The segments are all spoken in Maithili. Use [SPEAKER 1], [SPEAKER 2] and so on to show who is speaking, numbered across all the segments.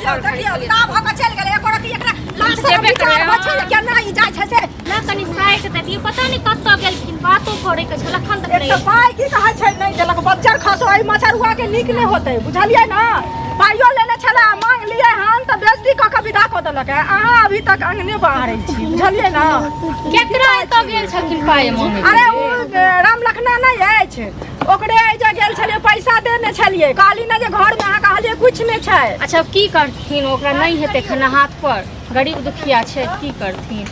[SPEAKER 1] देखियौ
[SPEAKER 2] हर घड़ी
[SPEAKER 1] देखियौ
[SPEAKER 2] खाली
[SPEAKER 1] ता भऽ कऽ चलि गेलै एको रत्ती एकरा लाश
[SPEAKER 2] जेबे
[SPEAKER 1] विचार
[SPEAKER 2] करबै,
[SPEAKER 1] होइ छै ने केना ई जाइ छै से।
[SPEAKER 2] ना कनि साइट दे दियौ, पता नहि कतऽ गेलखिन, बातो करे के छल अखन तक
[SPEAKER 1] एक
[SPEAKER 2] नहि।
[SPEAKER 1] तऽ पाइ की कहै छै नहि देलक, बज्जर खसो एहि मचरुआ के नीक नहि होतै, बुझलियै ने? पाइयो लेने छलै, मांगलियै हन तऽ बेजती कऽ कऽ विदा कऽ देलक है। अहाँ अभी तक अंगने बाहरै छी, बुझलियै ने?
[SPEAKER 2] केकरा एतऽ गेल छलखिन पाइ मांगे?
[SPEAKER 1] अरे ओ राम लखना नहि अछि, ओकरे एहि जे गेल छलियै, पैसा देने छलियै। कहली ने जे घरमे अहाँ कहलियै किछु नहि छै।
[SPEAKER 2] अच्छा, की करथिन, ओकरा नहि हेतै खाना हाथ पर, गरीब दुखिया छै, की करथिन?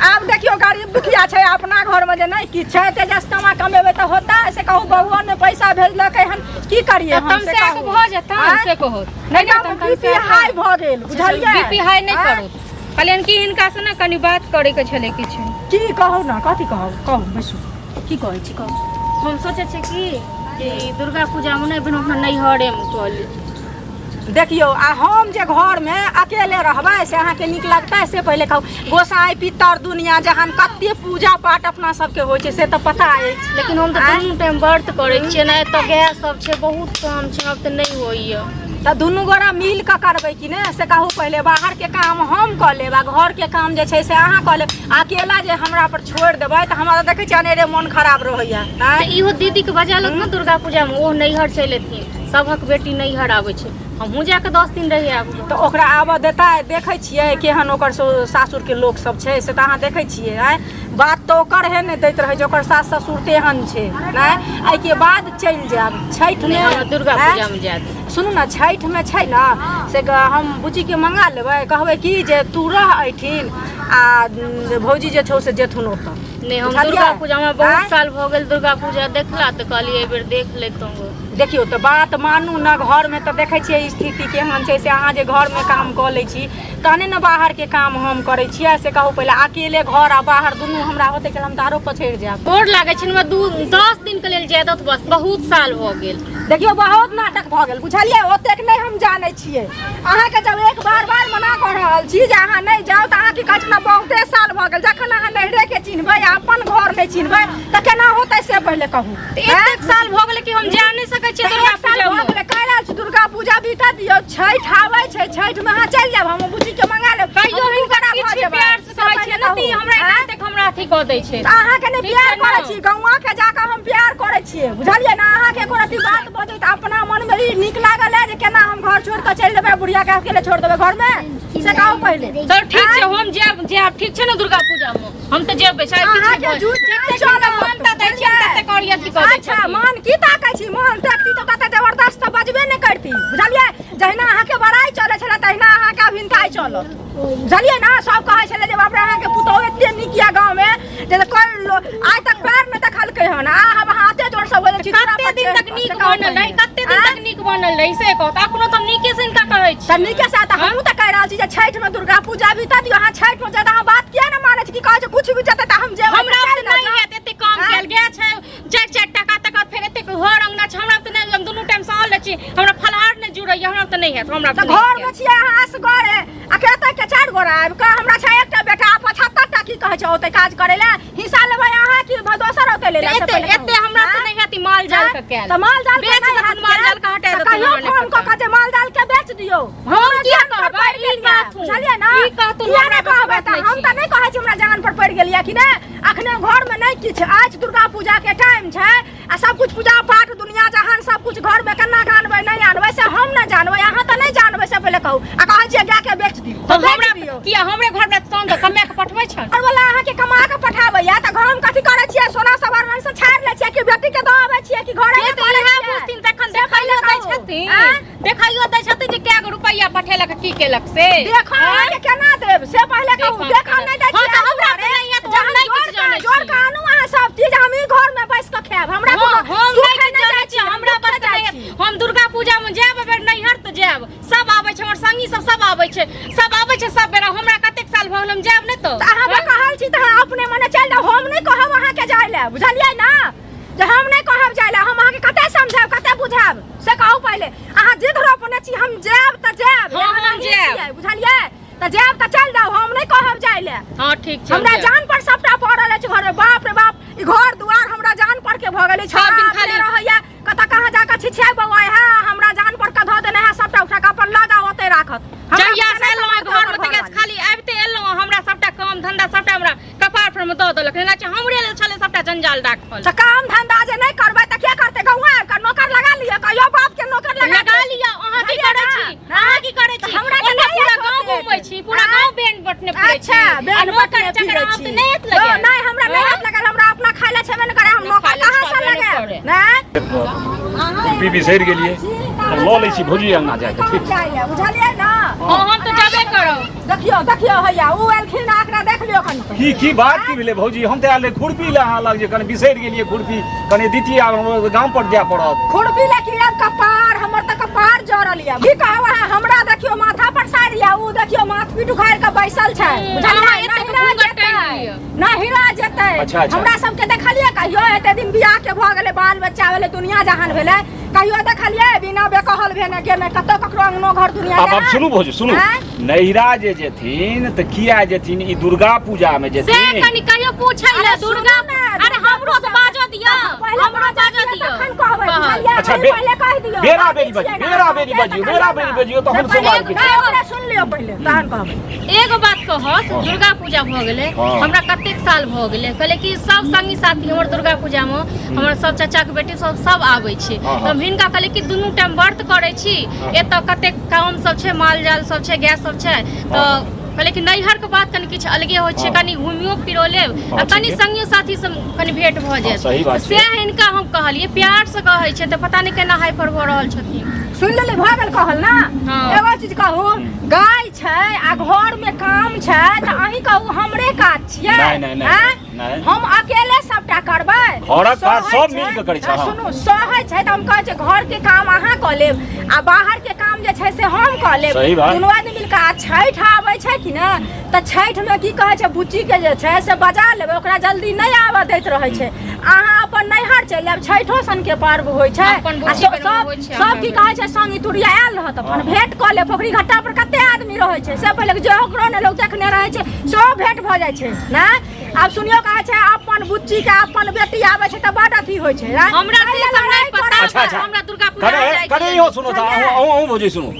[SPEAKER 1] आब देखियौ, गरीब दुखिया छै, अपना घरमे जे नहि किछु छै, तेजस कमा कमेबै तऽ होतै से कहू? बौआ ने पैसा भेजलकै हन, की करियै हम से
[SPEAKER 2] तमसा
[SPEAKER 1] कहू?
[SPEAKER 2] कऽ भऽ जेतै
[SPEAKER 1] आँय?
[SPEAKER 2] से कहू? नहि नहि,
[SPEAKER 1] एकदम बीपी हाई भऽ गेल, बुझलियै?
[SPEAKER 2] बीपी हाई नहि
[SPEAKER 1] आँय?
[SPEAKER 2] करू। कहलियनि कि हिनका से ने कनि बात करैके छलै किछु।
[SPEAKER 1] की कहू ने, कथी कहू? कहू, बैसू, की कहै छी कहू।
[SPEAKER 2] हम सोचै छियै कि जे ई दुर्गा पूजामे नहि बिन अपना नैहरेमे कऽ ली।
[SPEAKER 1] देखियौ, आ हम जे घरमे अकेले रहबै से अहाँके नीक लगतै से पहिले कहू? गोसाई पितर दुनिया जहान कते पूजा पाठ अपना सबके होइ छै से तऽ पता अछि।
[SPEAKER 2] लेकिन हम तऽ
[SPEAKER 1] आँय?
[SPEAKER 2] दुनू टाइम व्रत करै छियै ने, एतऽ गैस सब छै, बहुत काम छै, आब तऽ नहि होइए।
[SPEAKER 1] तऽ दुनू गोरा मिल कऽ करबै कि ने से कहू पहिले? बाहरके काम हम कऽ लेब आ घरके काम जे छै से अहाँ कऽ लेब। अकेला जे हमरा पर छोड़ि देबै तऽ हमरा तऽ देखै छियै अनेरे मोन खराब रहैया।
[SPEAKER 2] तऽ
[SPEAKER 1] आँय?
[SPEAKER 2] इहो दीदीके बजा लत ने दुर्गा पूजामे, ओहो नैहर चलि एथिन। सभक बेटी नैहर आबै छै, हमहूँ जाकऽ 10 दिन रहि आयब।
[SPEAKER 1] तऽ ओकरा आबऽ देतै? देखै छियै केहन ओकर सासुरके लोक सब छै से तऽ अहाँ देखै छियै। आँय, बात तऽ ओकर हे नहि दैत रहै छै, ओकर सास ससुर तेहन छै। नहि, एहिके बाद चलि जायब छठिमे।
[SPEAKER 2] नहि, हमरा दुर्गा
[SPEAKER 1] आँय?
[SPEAKER 2] पूजामे जायत।
[SPEAKER 1] सुनू ने, छठिमे छै ने से हम बुच्चीके मंगा लेबै, कहबै कि जे तू रह एहिठिन आ भौजी जे छौ से जेथुन ओतऽ।
[SPEAKER 2] नहि, हम
[SPEAKER 1] बुझलियै?
[SPEAKER 2] दुर्गा पूजा हमरा बहुत
[SPEAKER 1] आँय?
[SPEAKER 2] साल भऽ गेल दुर्गा पूजा देखला, तऽ कहलियै एहि बेर देख लेतहुँ।
[SPEAKER 1] देखियौ तऽ बात मानू ने, घरमे तऽ देखै छियै स्थिति केहन छै से। अहाँ जे घरमे काम कऽ लै छी तहने ने बाहरके काम हम करै छियै से कहू पहिले? अकेले घर आ बाहर दुनू हमरा होतै के, हम तऽ आरो पछड़ि जायब।
[SPEAKER 2] गोर लागै छै, हमरा 10 दिनके लेल जाय दत बस, बहुत साल भऽ गेल।
[SPEAKER 1] देखियौ, बहुत नाटक भऽ गेल, बुझलियै? ओतेक नहि हम जानै छियै अहाँके। जब एक बार बार मना कऽ रहल छी जे अहाँ नहि जाउ तऽ अहाँ की कहै छी ने, बहुते साल भऽ गेल। जखन अहाँ नैहरेके चिन्हबै आ अपन घर नहि चिन्हबै तऽ केना होतै से पहिले कहू?
[SPEAKER 2] तऽ एतेक साल भऽ गेलै कि हम जा नहि सकै छियै
[SPEAKER 1] तऽ
[SPEAKER 2] दुर्गा
[SPEAKER 1] एक साल
[SPEAKER 2] पूजामे?
[SPEAKER 1] भऽ गेलै, कहि रहल छी दुर्गा पूजा बीतऽ दियौ, छठि आबै छै, छठिमे अहाँ चलि जायब, हम बुच्चीके मंगा लेब।
[SPEAKER 2] कहियो
[SPEAKER 1] हम
[SPEAKER 2] हिनका
[SPEAKER 1] गोरा भऽ
[SPEAKER 2] किछु
[SPEAKER 1] जेबै।
[SPEAKER 2] प्यार से
[SPEAKER 1] से
[SPEAKER 2] कहै छियै
[SPEAKER 1] पहिले
[SPEAKER 2] ने, ती
[SPEAKER 1] कहू।
[SPEAKER 2] हमरा
[SPEAKER 1] आँय?
[SPEAKER 2] एतेक हमरा अथी कऽ दै छै।
[SPEAKER 1] तऽ अहाँके नहि
[SPEAKER 2] ठीक
[SPEAKER 1] प्यार
[SPEAKER 2] छै ने?
[SPEAKER 1] करै छी, गौआके जाकऽ हम प्यार करै छियै, बुझलियै ने? अहाँके एको रत्ती बात बजै तऽ अपना मनमे ई नीक लागल है जे केना हम घर छोड़ि कऽ चलि जेबै, बुढ़ियाके अकेले छोड़ि देबै घरमे से कहू पहिले?
[SPEAKER 2] चल, ठीक छै, हम जायब जायब, ठीक छै ने? दुर्गा पूजामे हम तऽ जेबै, चाहे किछु
[SPEAKER 1] अहाँके
[SPEAKER 2] भऽ
[SPEAKER 1] झूठ
[SPEAKER 2] जतेक
[SPEAKER 1] नहि
[SPEAKER 2] हिनका
[SPEAKER 1] चलत,
[SPEAKER 2] मानता दै छियनि
[SPEAKER 1] बुझलियै?
[SPEAKER 2] ततेक आओर अथी कऽ दै
[SPEAKER 1] अच्छा,
[SPEAKER 2] छथिन।
[SPEAKER 1] मान की ताकै छी? मान ताकती तऽ तते जबरदस्त तऽ बजबे नहि करती, बुझलियै? जहिना अहाँके बड़ाइ चलै छलै तहिना अहाँके अब हिनकाइ चलत, बुझलियै ने? सब कहै छलै जे बाप रे, अहाँके पुतोहु एते नीक यऽ गाँवमे जे कोइ आइ तक पैर नहि देखलकै हन, आ हम अहाँ एते जोर से बजै छी तोरा
[SPEAKER 2] कते
[SPEAKER 1] पर
[SPEAKER 2] दिन तक
[SPEAKER 1] चढ़ि
[SPEAKER 2] नीक
[SPEAKER 1] से कहू
[SPEAKER 2] बनल रही?
[SPEAKER 1] पहिले।
[SPEAKER 2] कते दिन
[SPEAKER 1] आँय?
[SPEAKER 2] तक नीक बनल रही से कहू तऽ? अखनो तऽ हम नीके से हिनका कहै छी।
[SPEAKER 1] तऽ नीके से तऽ हमहूँ तऽ कहि रहल छी जे छठिमे दुर्गा पूजा बीतऽ दियौ। अहाँ छठिमे ज्यादा अहाँ बात किया ने मानै छी? की कहै छै, कुछ भी जेतै तऽ हम जेबै।
[SPEAKER 2] हमरा
[SPEAKER 1] चलि
[SPEAKER 2] तऽ नहि
[SPEAKER 1] जाउ।
[SPEAKER 2] हैत एते काम।
[SPEAKER 1] आँय?
[SPEAKER 2] कयल गेल छै चारि चारि टाका तक, फेर एतेक घर अंगना छै, हमरा तऽ नहि, हम दुनू टाइम सहल रहै छी, हमरा फलहार नहि जुड़ैया, हमरा तऽ नहि हैत, हमरा
[SPEAKER 1] तऽ
[SPEAKER 2] तऽ नहि
[SPEAKER 1] घरमे
[SPEAKER 2] हैत।
[SPEAKER 1] छियै अहाँ असगरे आ कते के चारि गोरा आबि कऽ? हमरा छै एकटा बेटा, 75 टा की कहै छै ओतै काज करै लए। हिस्सा लेबै अहाँ कि दोसर ओतै ले?
[SPEAKER 2] तऽ एते एते हमरा तऽ नहि हैत ई माल जाल के कयल।
[SPEAKER 1] तऽ माल जाल के
[SPEAKER 2] बेच
[SPEAKER 1] नहि
[SPEAKER 2] देथुन,
[SPEAKER 1] हैत
[SPEAKER 2] माल जाल के
[SPEAKER 1] कयल,
[SPEAKER 2] हटा
[SPEAKER 1] तऽ
[SPEAKER 2] देथुन,
[SPEAKER 1] कहियो
[SPEAKER 2] हमरा नहि
[SPEAKER 1] फोन कऽ
[SPEAKER 2] पता।
[SPEAKER 1] कऽ जे माल जाल के बेच दियौ।
[SPEAKER 2] हम
[SPEAKER 1] हमरा
[SPEAKER 2] किया
[SPEAKER 1] जान पर
[SPEAKER 2] कहबै?
[SPEAKER 1] पड़ि
[SPEAKER 2] ई
[SPEAKER 1] गेल यऽ,
[SPEAKER 2] कहथुन।
[SPEAKER 1] बुझलियै ने?
[SPEAKER 2] ई कहथुन,
[SPEAKER 1] किया
[SPEAKER 2] हमरा
[SPEAKER 1] नहि
[SPEAKER 2] बस
[SPEAKER 1] कहबै
[SPEAKER 2] बात
[SPEAKER 1] तऽ
[SPEAKER 2] नहि
[SPEAKER 1] हम
[SPEAKER 2] छी।
[SPEAKER 1] तऽ नहि कहै छी हमरा जान पर पड़ि गेल यऽ कि नहि। अखने घरमे नहि किछु अछि, दुर्गा पूजा के टाइम छै आ सब कुछ पूजा पाठ दुनिया जहान सब कुछ घरमे केना के आनबै नहि आनबै से हम नहि जानबै, अहाँ तऽ नहि जानबै से पहिले कहू? आ कहै छियै गायके बेच दियौ
[SPEAKER 2] तऽ
[SPEAKER 1] बेच
[SPEAKER 2] हमरा
[SPEAKER 1] दियौ।
[SPEAKER 2] किया हमरे घर में तहन तऽ कमाए के पठबै छन।
[SPEAKER 1] घरवला अहाँके कमा कऽ पठाबैया तऽ घरमे कथी करै छियै? सोना सवर से छाड़ि लै छियै कि बेटीके दऽ अबै छियै कि घरे
[SPEAKER 2] से
[SPEAKER 1] मे
[SPEAKER 2] तऽ
[SPEAKER 1] करै
[SPEAKER 2] इएह
[SPEAKER 1] छियै?
[SPEAKER 2] बुझथिन तखन।
[SPEAKER 1] से पहिले
[SPEAKER 2] देखाइयो दै
[SPEAKER 1] कहू।
[SPEAKER 2] छथिन।
[SPEAKER 1] आँय?
[SPEAKER 2] देखाइयो दै छथिन जे कए गो रुपैआ पठेलक, की केलक से।
[SPEAKER 1] देखो, अहाँके केना देब से पहिले कहू?
[SPEAKER 2] देखो
[SPEAKER 1] देखो, नहि दै
[SPEAKER 2] हँ,
[SPEAKER 1] छियै
[SPEAKER 2] तऽ हमरा
[SPEAKER 1] एहि
[SPEAKER 2] तऽ नहि हैत, हम
[SPEAKER 1] जहन
[SPEAKER 2] नहि
[SPEAKER 1] जोर
[SPEAKER 2] किछु जानै
[SPEAKER 1] जोर
[SPEAKER 2] छी।
[SPEAKER 1] कऽ आनू अहाँ सब चीज, हम ई घर मे बैस कऽ खायब, हमरा
[SPEAKER 2] हँ,
[SPEAKER 1] कोनो
[SPEAKER 2] हम
[SPEAKER 1] सुख
[SPEAKER 2] नहि किछु
[SPEAKER 1] नहि
[SPEAKER 2] जानै
[SPEAKER 1] जाइ
[SPEAKER 2] छी,
[SPEAKER 1] छी,
[SPEAKER 2] हमरा
[SPEAKER 1] दुःखे
[SPEAKER 2] बस
[SPEAKER 1] जाइ
[SPEAKER 2] नहि
[SPEAKER 1] छी।
[SPEAKER 2] हम दुर्गा पूजा मे जायब अगर नैहर तऽ जायब। सब आबै छै, हमर संगी सब सब आबै छै, सब आबै छै सब बेरा। हमरा कतेक साल भऽ गेल, हम जायब नहि तऽ?
[SPEAKER 1] तऽ अहाँ कहल छी तऽ अहाँ अपने मने चलि जाउ, हम नहि कहब अहाँके जाय लए, बुझलियै ने? जे हम नहि कहब जाय लए। हम अहाँके कते समझायब, कते बुझायब से कहू पहिले? अहाँ जिद रोपने छी, हम जायब तऽ जायब।
[SPEAKER 2] हँ,
[SPEAKER 1] एहन
[SPEAKER 2] हम
[SPEAKER 1] अहीं
[SPEAKER 2] जायब।
[SPEAKER 1] छियै, बुझलियै? तऽ जायब तऽ चलि जाउ, हम नहि कहब जाय लए।
[SPEAKER 2] हँ, ठीक छै, हम
[SPEAKER 1] हमरा
[SPEAKER 2] जायब।
[SPEAKER 1] जान पर सबटा पड़ल अछि घरमे। बाप रे बाप, ई घर दुआर हमरा जान पर के भऽ गेलै।
[SPEAKER 2] सब दिन
[SPEAKER 1] अपने
[SPEAKER 2] खाली-
[SPEAKER 1] रहैया कतऽ कहाँ जाकऽ छिछियाइ बौआइ है, हमरा जान पर के धऽ देने है। सबटा उठा कऽ अपन लऽ जाउ, ओतै राखत। हमरा
[SPEAKER 2] जहिया से एलहुँ घर में तहिया से खाली आबिते एलहुँ हमरा सबटा काम धंधा सबटा हमरा कपार पर में दऽ देलक एना छै हमरे लेल छलै सबटा जंजाल राखल।
[SPEAKER 1] तऽ काम धंधा जे नहि करबै तऽ के करतै? गौआ आबि कऽ नौकर लगा लिअ, कहियो बाप के नौकर लगा
[SPEAKER 2] लगा लिअ। अहाँ की करै छी? अहाँ की करै छी?
[SPEAKER 1] हमरा तऽ
[SPEAKER 2] ओन्ने
[SPEAKER 1] नहि
[SPEAKER 2] पूरा
[SPEAKER 1] अछि
[SPEAKER 2] गाँव
[SPEAKER 1] ओतेक।
[SPEAKER 2] घूमै छी, पूरा
[SPEAKER 1] आँय?
[SPEAKER 2] गाँव बेन बटने फिरै छी।
[SPEAKER 1] अच्छा,
[SPEAKER 2] आ
[SPEAKER 1] बेन
[SPEAKER 2] नौकर
[SPEAKER 1] बटने
[SPEAKER 2] चकर
[SPEAKER 1] फिरै
[SPEAKER 2] अहाँ
[SPEAKER 1] छी।
[SPEAKER 2] तऽ नहि हेत
[SPEAKER 1] यौ,
[SPEAKER 2] लगल।
[SPEAKER 1] नहि, हमरा नहि
[SPEAKER 2] आँय?
[SPEAKER 1] हेत लगल, हमरा अपना खाय लए छेबे नहि करे, हम
[SPEAKER 2] अपना
[SPEAKER 1] नौकर
[SPEAKER 2] खाय लए
[SPEAKER 1] कहाँ से
[SPEAKER 2] छेबे नहि
[SPEAKER 1] लगायब?
[SPEAKER 2] करे।
[SPEAKER 1] नहि?
[SPEAKER 3] खुरपी बिसरि गेलियै, आब लऽ लै छी भौजी अङ्गना जाके, ठीक छै?
[SPEAKER 1] बुझलियै ने?
[SPEAKER 2] हँ, हम तऽ जेबे करब।
[SPEAKER 1] देखियौ देखियौ, हैया ओ एलखिन, एकरा देख लियौ कनि।
[SPEAKER 3] की की बात की भेलै भौजी? हम तऽ आयल रही खुरपी लए अहाँ लग, जे कनि बिसरि गेलियै खुरपी, कनि दितियै, आब हमरो गाम पर जाय पड़त।
[SPEAKER 1] खुरपी लए की आब? कपार हमर तऽ कपार जरल यऽ, की कहब अहाँ? हमरा देखियौ माथा पर साड़ि यऽ, ओ देखियौ माथ पीठ उखाड़ि कऽ बैसल छै। बुझलियै?
[SPEAKER 2] अहाँ एतेक
[SPEAKER 1] नहिरा
[SPEAKER 2] घूंघट
[SPEAKER 1] जेतै।
[SPEAKER 2] टाँगि लिअ।
[SPEAKER 1] नहिरा जेतै।
[SPEAKER 3] अच्छा, अच्छा।
[SPEAKER 1] हमरा सबके देखलियै कहियो? एते दिन बियाह के भऽ गेलै, बाल बच्चा भेलै, दुनिया जहान भेलै, कहियो देखलियै बिना बेकहल भेने गेने कतौ ककरो अंगनो घर दुनिया
[SPEAKER 3] आब आब
[SPEAKER 1] जहान?
[SPEAKER 3] सुनू भौजी, सुनू।
[SPEAKER 1] आँय?
[SPEAKER 3] नैहरा जे जेथिन तऽ किया जेथिन? ई दुर्गा पूजा मे
[SPEAKER 2] से
[SPEAKER 3] जेथिन।
[SPEAKER 2] कनि कहियो पूछै
[SPEAKER 1] अरे
[SPEAKER 2] ले
[SPEAKER 1] सुनू
[SPEAKER 2] दुर्गा
[SPEAKER 1] ने,
[SPEAKER 2] अरे
[SPEAKER 1] दुर्गा
[SPEAKER 2] हमरो तऽ
[SPEAKER 1] पूजा
[SPEAKER 2] बाजऽ दिअ,
[SPEAKER 1] पहिले
[SPEAKER 2] हमरो
[SPEAKER 1] बाजऽ
[SPEAKER 2] बाजऽ
[SPEAKER 1] दिअ,
[SPEAKER 2] दिअ।
[SPEAKER 1] तखन कहबै,
[SPEAKER 2] कहब।
[SPEAKER 1] बुझलियै?
[SPEAKER 3] अच्छा,
[SPEAKER 1] पहिले पहिले कहि दियौ।
[SPEAKER 3] बेरा
[SPEAKER 1] बाजै
[SPEAKER 3] बेरी
[SPEAKER 1] छियै
[SPEAKER 3] बजियौ,
[SPEAKER 1] ने,
[SPEAKER 3] बेरा
[SPEAKER 1] अहाँ
[SPEAKER 3] बेरी
[SPEAKER 1] के
[SPEAKER 3] बजियौ,
[SPEAKER 1] तखन
[SPEAKER 3] बेरा
[SPEAKER 1] ने।
[SPEAKER 3] बेरी बजियौ, तहन
[SPEAKER 1] से पहिले
[SPEAKER 3] सवाल किछु।
[SPEAKER 1] नहि, ओकरा सुनि लियौ पहिले, तहन कहबै।
[SPEAKER 2] एगो बात कहत, दुर्गा पूजा भऽ गेलै,
[SPEAKER 3] हँ।
[SPEAKER 2] हमरा कतेक साल भऽ गेलै, कहले कि सब संगी साथी हमर दुर्गा पूजा मे हमर सब चाचा के बेटी सब सब आबै छै।
[SPEAKER 3] हँ, हँ।
[SPEAKER 2] तऽ हम हिनका कहले कि दुनू टाइम व्रत करै छी, एतऽ कतेक काम सब छै, माल जाल सब छै, गाय सब छै, तऽ कहले कि नैहर के बात कनि किछु अलगे होइ छै,
[SPEAKER 3] हँ।
[SPEAKER 2] कनि घुमियो फिरो लेब
[SPEAKER 3] हँ,
[SPEAKER 2] आ कनि
[SPEAKER 3] ठीके।
[SPEAKER 2] संगियो साथी सब कनि भेंट भऽ जायत।
[SPEAKER 3] सही बात छै।
[SPEAKER 2] सएह हिनका हम कहलियै, प्यार से कहै छै तऽ पता नहि केना हाइपर भऽ रहल छथिन।
[SPEAKER 1] सुनि लेली, भऽ गेल कहल ने?
[SPEAKER 2] हँ।
[SPEAKER 1] एगो चीज कहू, गाय छै आ घर में काम छै तऽ अहीं कहू हमरे काज छियै?
[SPEAKER 3] नहि, नहि, नहि,
[SPEAKER 1] आँय?
[SPEAKER 3] नहि।
[SPEAKER 1] हम अकेले सबटा करबै?
[SPEAKER 3] घरक काज
[SPEAKER 1] सहै
[SPEAKER 3] सब
[SPEAKER 1] छै।
[SPEAKER 3] मिल कऽ करै छै,
[SPEAKER 1] हँ,
[SPEAKER 3] हँ।
[SPEAKER 1] सुनू, सहै छै तऽ हम कहै छै घर के काम अहाँ कऽ लेब आ बाहर के काम जे छै से हम कऽ लेब।
[SPEAKER 3] सही बात।
[SPEAKER 1] दुनू आदमी मिल कऽ। आ छठि आबै छै कि ने, तऽ छठि में की कहै छै, बुच्ची के जे छै से बजा लेबै, ओकरा जल्दी नहि आबऽ दैत रहै छै। अहाँ अपन नैहर चलि जायब, छठिो सन के पर्व होइ छै।
[SPEAKER 2] अपन
[SPEAKER 1] आ
[SPEAKER 2] बुच्ची
[SPEAKER 1] सब
[SPEAKER 2] बेरमे
[SPEAKER 1] सब
[SPEAKER 2] होइ छै,
[SPEAKER 1] सब
[SPEAKER 2] हमरा
[SPEAKER 1] की
[SPEAKER 2] बेरमे।
[SPEAKER 1] कहै छै, संगी तुरिया आयल रहत, अपन भेंट कऽ ले। पोखरी घट्टा पर कते आदमी रहै छै, से पहिले जे ओकरो ने लोक देखने रहै छै, सेहो भेंट भऽ जाइ छै ने। आब सुनियो, कहै छै अपन बुच्ची के अपन बेटी आबै छै तऽ बड अथी होइ छै ने?
[SPEAKER 2] हमरा से
[SPEAKER 1] एहि लेल
[SPEAKER 2] सब नहि
[SPEAKER 1] लड़ाइ
[SPEAKER 2] पता।
[SPEAKER 1] करब।
[SPEAKER 3] अच्छा, अच्छा।
[SPEAKER 2] हमरा दुर्गा पूजा
[SPEAKER 3] कने
[SPEAKER 2] जाय के
[SPEAKER 3] कने
[SPEAKER 2] लेल।
[SPEAKER 3] इहो सुनू तऽ, अहूँ अहूँ अहूँ भौजी सुनू।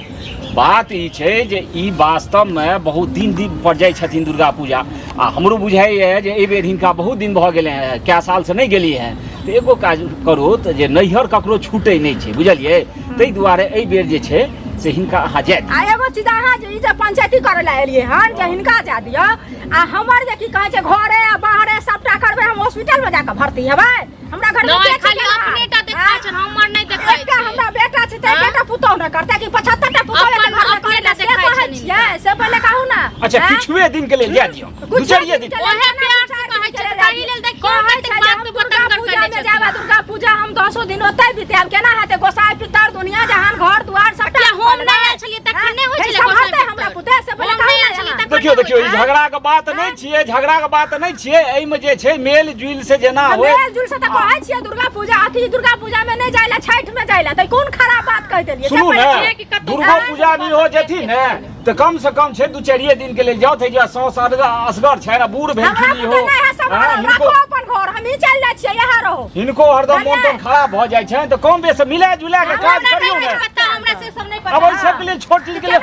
[SPEAKER 3] बात ई छै जे ई वास्तवमे बहुत दिन दिन पर जाइ छथिन दुर्गा पूजा, आ हमरो बुझाइए जे एहि बेर हिनका बहुत दिन भऽ गेलै हेँ, कए सालसँ नहि गेलियै हेँ। तऽ एगो काज करू तऽ जे नैहर ककरो छूटै नहि छै, बुझलियै? ताहि दुआरे एहि बेर जे छै से हिनका अहाँ जाय दियौ।
[SPEAKER 1] आ एगो चीज, अहाँ जे ई जे पंचायती करै लए एलियै हन जे हिनका जाय दियौ आ हमर जे की कहै छै घरे आ बाहरे सबटा करबै, हम हॉस्पिटल मे जाकऽ भर्ती हेबै? हमरा घर में
[SPEAKER 2] नहि,
[SPEAKER 1] के छै
[SPEAKER 2] खाली
[SPEAKER 1] केनहार?
[SPEAKER 2] अपने टा देखाइ
[SPEAKER 1] आँय?
[SPEAKER 2] छनि, हमर नहि देखाइ
[SPEAKER 1] एकटा
[SPEAKER 2] छै।
[SPEAKER 1] हमरा बेटा छै तऽ
[SPEAKER 2] आँय?
[SPEAKER 1] एकेटा पुतोहु ने करतै कि 75 टा पुतोहु
[SPEAKER 2] अपन
[SPEAKER 1] एतै घर में
[SPEAKER 2] अपने
[SPEAKER 1] करै
[SPEAKER 2] टा
[SPEAKER 1] लए, से
[SPEAKER 2] देखाइ
[SPEAKER 1] कहै
[SPEAKER 2] छनि
[SPEAKER 1] छियै,
[SPEAKER 2] हिनका।
[SPEAKER 1] से पहिले कहू ने।
[SPEAKER 3] अच्छा,
[SPEAKER 1] आँय?
[SPEAKER 3] किछुए दिन के लेल जाय दियौ,
[SPEAKER 1] किछुए
[SPEAKER 3] दू चारिए
[SPEAKER 1] दिन
[SPEAKER 3] दिन
[SPEAKER 1] के लेल।
[SPEAKER 2] ओहे
[SPEAKER 1] केना
[SPEAKER 2] प्यार
[SPEAKER 1] दू
[SPEAKER 2] से
[SPEAKER 1] चारि
[SPEAKER 2] कहै
[SPEAKER 1] दिन
[SPEAKER 2] छै,
[SPEAKER 1] के लेल
[SPEAKER 2] ताहि लेल देखियौ
[SPEAKER 1] कहै
[SPEAKER 2] कतेक
[SPEAKER 1] छै जे
[SPEAKER 2] बात
[SPEAKER 1] हम
[SPEAKER 2] पे
[SPEAKER 1] दुर्गा
[SPEAKER 2] बतंगड़
[SPEAKER 1] पूजा
[SPEAKER 2] कयने
[SPEAKER 1] मे जायब आ
[SPEAKER 2] छथिन।
[SPEAKER 1] दुर्गा पूजा हम दसो दिन ओतै बितायब, केना हेतै? गोसाई पितर दुनिया जहान घर दुआर सबटा
[SPEAKER 2] किया हम
[SPEAKER 1] करबै।
[SPEAKER 2] नहि आयल छलियै तखन नहि होइ
[SPEAKER 1] हे,
[SPEAKER 2] छलै
[SPEAKER 1] सम्हारतै
[SPEAKER 2] गोसाई
[SPEAKER 1] हमरा
[SPEAKER 2] पितर?
[SPEAKER 1] पुते, से पहिले
[SPEAKER 2] हम
[SPEAKER 1] कहू
[SPEAKER 2] नहि
[SPEAKER 1] ने
[SPEAKER 2] आयल छलियै
[SPEAKER 1] अहाँ।
[SPEAKER 2] तखन
[SPEAKER 3] देखियौ
[SPEAKER 2] नहि
[SPEAKER 3] देखियौ,
[SPEAKER 2] होइ
[SPEAKER 3] ई
[SPEAKER 2] छलै।
[SPEAKER 3] झगड़ा के बात नहि छियै, झगड़ा के बात नहि छियै। एहिमे जे छै मेल जुल से जेना
[SPEAKER 1] तऽ
[SPEAKER 3] होय।
[SPEAKER 1] मेल जुल से तऽ कहै छियै दुर्गा पूजा अथी दुर्गा पूजा मे नहि जाइ लए, छठि मे जाइ लए, तऽ कोन खराब बात कहि देलियै से
[SPEAKER 3] सुनू
[SPEAKER 1] पहिले
[SPEAKER 3] ने,
[SPEAKER 2] छियै कि कतौ
[SPEAKER 3] दुर्गो
[SPEAKER 2] आँय?
[SPEAKER 3] पूजा भी हो जेथिन ने तऽ कम से कम छै दू चारिए दिन के लेल जाउ, जे साउस असगर छै आ बूढ़
[SPEAKER 1] हमरा
[SPEAKER 3] भेलखिन
[SPEAKER 1] पुते
[SPEAKER 3] इहो।
[SPEAKER 1] नहि है सम्हारल,
[SPEAKER 3] हँ, हिनको
[SPEAKER 1] राखो अपन घर, हमही चलि जाइ छियै, यहाँ रहो।
[SPEAKER 3] हिनको हरदम मोन
[SPEAKER 1] बुझलियै?
[SPEAKER 3] तोन खराब भऽ जाइ छनि, तऽ कम बेस मिला जुला के काज
[SPEAKER 2] हमरा
[SPEAKER 3] करियौ
[SPEAKER 2] नहि
[SPEAKER 3] ने।
[SPEAKER 2] पता, हमरा से सब नहि
[SPEAKER 3] आब
[SPEAKER 2] पता।
[SPEAKER 3] एहि सबके लेल, छोट चीज के लेल।